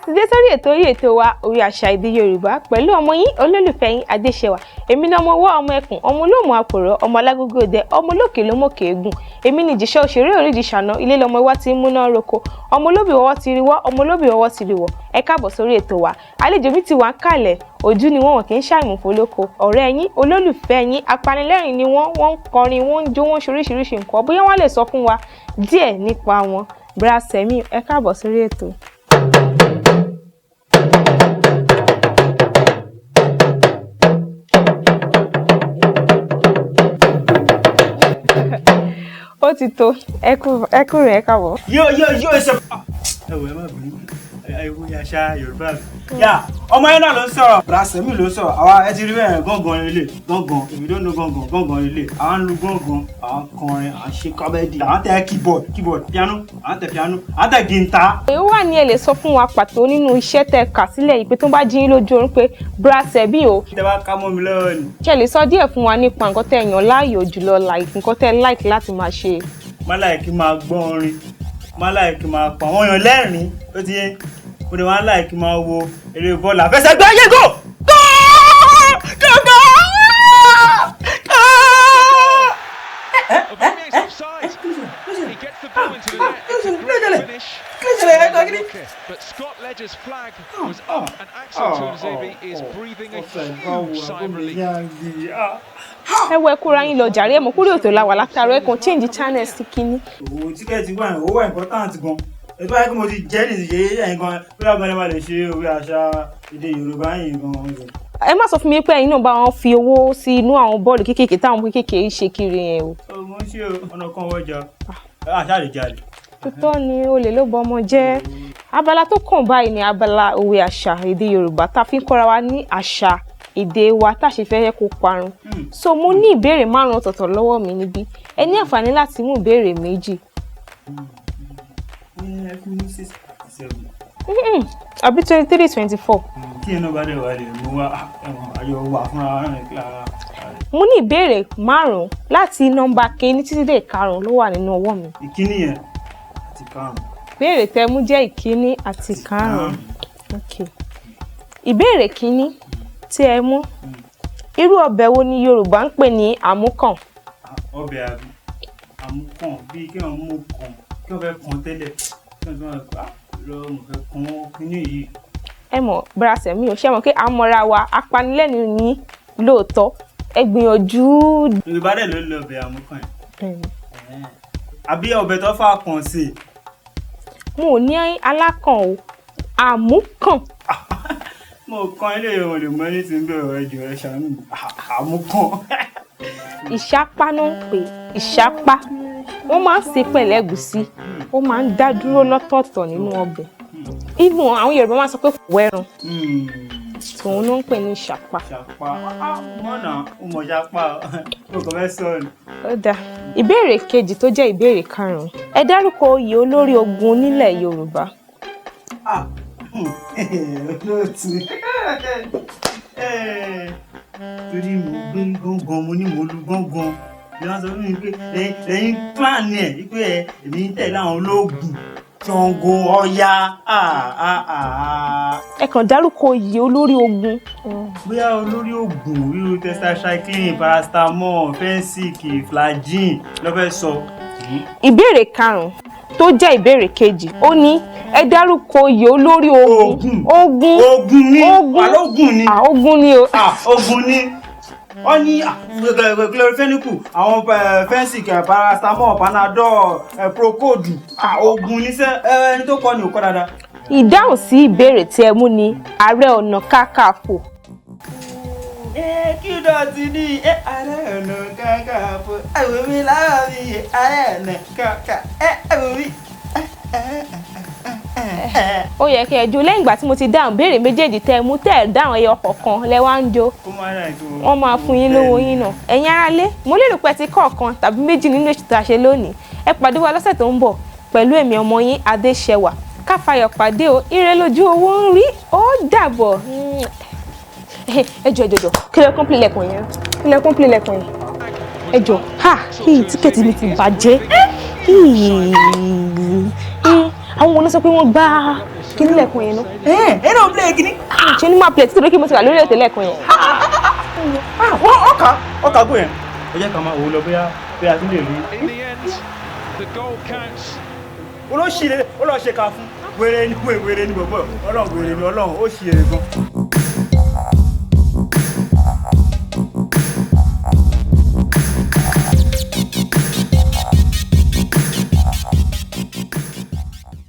Ti dé sórí ètò yìí, ètò wa, Orí Àṣà Èdè Yorùbá, pẹ̀lú ọmọ yín, olólùfẹ́ yín, Adéṣẹwà. Èmi ní ọmọ ọwọ́, ọmọ ẹkùn, ọmọ olóòmù àpòrọ̀, ọmọ alágógó òde, ọmọ olókè ló mọ̀kè eégún. Èmi ní ìjìṣẹ́ òṣèré oríjì ṣàná ilé lọmọ ìwá ti ń múná roko, ọmọ olóbì wọ́wọ́ ti rí wọ́, ọmọ olóbì wọ́wọ́ ti rí wọ́. Ẹ káàbọ̀ sórí ètò wa. Àlejò mi ti wà ń kalẹ̀, ojú ni wọ́n, wọ́n kì í ṣàìmọ̀fólóko. Ọ̀rẹ́ yín, olólùfẹ́ yín, apanilẹ́rìn ni wọ́n. Wọ́n ń kọrin, wọ́n ń jó, wọ́n ń ṣoríṣiríṣi nǹkan. Bóyá wọ́n lè sọ fún wa díẹ̀ nípa wọn. Bra Semiu, ẹ káàbọ̀ sórí ètò. Ó ti tó. Ẹ kú rẹ̀, ẹ káàbọ̀. Yóò yóò yóò ṣe. Ẹ wò, ẹ má bínú, ẹ wo àṣà Yorùbá mi. Yà, ọmọ yẹn náà ló ń sọ̀rọ̀. Bra Semiu ló ń sọ̀rọ̀. Àwa ẹ ti rí bẹ́ẹ̀, gángan ilé gángan. If you don't know gángan, gángan ilé. À ń lu gángan, à ń kọrin, à ń ṣe comedy, à ń tẹ keyboard, piano, à ń tẹ piano, à ń tẹ guitar. Èyí wà ní ẹ lè sọ fún wa pàtó nínú iṣẹ́ tẹ́ kà sílẹ̀ yìí pé tó bá jí yín lójú oorun pé Bra Semiu o. Tẹ bá ká mọ́ mi lọ́wọ́ ni. Ṣé lè sọ díẹ̀ fún wa nípa nǹkan tẹ́ yàn láàyò jùlọ, like nǹkan tẹ́ like láti máa ṣe? Má like kí máa gbọ́ orin, má like kí máa pa àwọn èèyàn lẹ́rìn-ín, ó ti yé. Mo dẹ̀ máa like kí máa wo eré bọ́ọ̀lù àfẹsẹ̀gbá. Yé, go go go go go. Aubameyang's offside. He gets the ball into the net. It's a great finish. But Scott Ledger's flag was up and Axel Tuanzebe is breathing a huge sigh of relief. Ẹ wọ, ẹ kóra yín lọ jàre. Ẹ mọ̀ kúrò ètò la wà látàárọ̀, ẹ kàn change channel sí kínní. Owó ticket wà, owó wà important gan. Ètò ayé kí mo ti jẹ́ nìyí ẹ̀yìn gan, bóyá gan ẹ máa lè ṣe orí àṣà èdè Yorùbá yìí gan. Ẹ má sọ fún mi pé ẹ̀yin náà bá wọn fi owó sí inú àwọn bọ́ọ̀lù kéékèèké táwọn kéékèèké ṣe kiri yẹn o. Mo ń ṣe ọ̀nà kan wọ́jà, àṣà lè jalè. Tuntun ni olè ló bọ ọmọ jẹ́. Abala tó kàn báyìí ni abala òwe àṣà èdè Yorùbá tá a fi ń kọ́ra wa ní àṣà èdè wa tá a ṣe fẹ́ kó parun. So mo ní ìbéèrè márùn-ún ọ̀tọ̀ọ̀tọ̀ lọ́wọ́ mi níbí. Ẹ ní àǹfààní láti mú ìbéèrè méjì. Ẹ fún mi 6 àti 7. Àbí 23, 24. Tí ẹ náà bá dẹ̀ wá lè mú wa ẹ̀wọ̀n ayọ̀ wà fúnra wa náà lára. Mo ní ìbéèrè márùn-ún láti nọ́mbà kínní títí dé ìkarùn-ún ló wà nínú ọwọ́ mi. Ìkíní yẹn àti karùn-ún. Ìbéèrè tẹ́ mú jẹ́ ìkíní àti karùn-ún. Ok, ìbéèrè kínní tí ẹ mú: irú ọbẹ̀ wo ni Yorùbá ń pè ní àmúkàn? Ọbẹ̀ àbí àmúkàn, bíi kí wọ́n mú kàn, kí wọ́n fẹ́ kàn tẹ́lẹ̀, kí wọ́n fẹ́ kàn lọ, mo fẹ́ kàn kíní yìí. Ẹ mọ̀, Bra Semiu, ṣé mọ̀ pé àmọ́ra wa, apanilẹ́nu ní lóòótọ́. Ẹ gbìyànjú. Yorùbá dẹ̀ ló lọ ọbẹ̀ àmúkàn yẹn, àbí ọbẹ̀ tó fà kàn sí? Mo ò ní alákàn o, àmúkàn. Mo kàn ilé ìwọ̀n lè mọ ẹni tí ń bẹ̀rẹ̀. Ẹjọ́, ẹ ṣàánú mi, àmúkàn. Ìṣápá náà ń pè, ìṣápá. Wọ́n máa ń sè pẹ̀lú ẹ̀gúsí, ó máa ń dá dúró lọ́tọ̀ọ̀tọ̀ nínú ọbẹ̀. Even àwọn Yorùbá máa ń sọ pé kò wẹ́ran, tòun ló ń pè ní ìṣápá. Ṣàpá mọ́nà, ó mọ̀ ṣàpá, ó kàn fẹ́ sọ ni. Ó dáa. Ìbéèrè kejì tó jẹ́ ìbéèrè karùn-ún: ẹ dárúkọ oyè olórí ogun nílẹ̀ Yorùbá. Olóòtú, torí mo gbé gángan, mo ní mo lu gángan ni wọ́n sọ fún mi pé ẹ̀yin plan ẹ̀ wípé èmi ń tẹ̀lé àwọn ológun, Ṣàngó, Ọya. Ẹ kàn dárúkọ oyè olórí ogun. Bóyá olórí ogun ríru tetracycline, paracetamol, Phensic, Flagyl ló fẹ́ sọ. Ìbéèrè karùn-ún tó jẹ́ ìbéèrè kejì, ó ní ẹ dárúkọ oyè olórí ogun. Ogun. Ogun. Ogun ni. Ogun. Alógun ni. Ogun ni o. Ogun ni. Wọ́n ní chlorphenicol, àwọn Phensic, paracetamol, Panadol, Procold, ogun níṣẹ́. Ẹni tó kọ́ ni ò kọ́ dáadáa. Ìdáhùn sí ìbéèrè tí ẹ mú ni Ààrẹ Ọ̀nà Kakanfò. Kí dọ̀tí ní Ààrẹ Ọ̀nà Kakanfò, ẹ̀wọ̀n mi lára mi, Ààrẹ Ọ̀nà Kakanfò, ẹ̀wọ̀n mi. Ó yẹ kí ẹ jó lẹ́yìn ìgbà tí mo ti dáhùn béèrè méjèèjì tẹ́ ẹ mú, tẹ́ ẹ dáhùn ẹyọ kọ̀ọ̀kan lẹ wá ń jó. Wọ́n máa fún yín lówó yín náà. Ẹ̀yin aráalé, mo lérò pé ẹ ti kọ́ ọ̀kan tàbí méjì nínú ètò tá a ṣe lónìí. Ẹ pàdé wa lọ́sẹ̀ tó ń bọ̀ pẹ̀lú èmi ọmọ yín Adéṣẹwà. Káfáyọ̀ pàdé o. Ire lójú owó ń rí. Ó dàbọ̀. Ẹ jọ̀ọ́, ẹ jọ̀ọ́, kí lẹ kún pílẹ̀kùn yẹn, kí lẹ kún pílẹ̀kùn yẹn, ẹ jọ̀ọ́. Ha, ticket mi ti bàjẹ́. Àwọn wo ló sọ pé wọ́n gbá Kí ní lẹ́ẹ̀kan yẹn náà? Ẹ ẹ náà play kíní. Ṣé ní máa play títí lókè mo ti wà lórí ètò lẹ́ẹ̀kan yẹn? Wọ́n ọkà ọkà gùn yẹn. Ẹ jẹ́ ká máa wò ó lọ bóyá bóyá tún lè rí. In the end, the goal counts. Olóṣìlẹ̀ ó lọ ṣe ká fún wèrè ní wèrè ní bọ̀bọ̀, Ọlọ́run, wèrè ní Ọlọ́run, ó ṣì èrè gan.